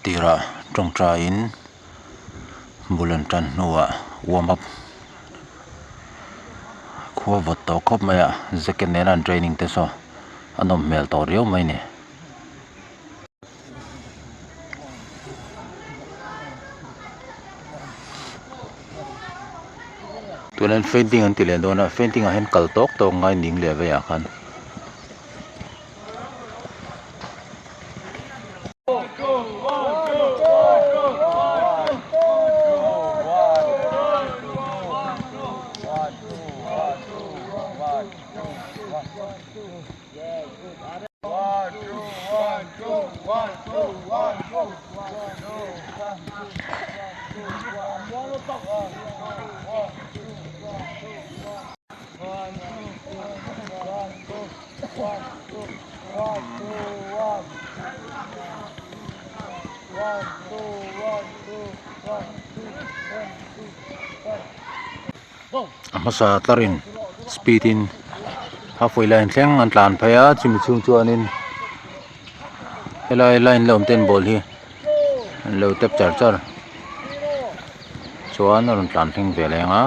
tirah tawngtaiin bul an tan hnuah warm up khua vawt tawh khawp mai a jacket nena an training te saw a nawm hmel tawh riau mai a ni. Tunah hian fainting an ti leh dawn a fainting ah hian kal tawk tawk ngai ning leh veiah khan. A hmasa tlarin speed in halfway line thleng an tlan phei a chumi chhung chuanin helai line la awm ten ball hi an lo tap char char chuan a rawn tlan thleng ve leh ang a.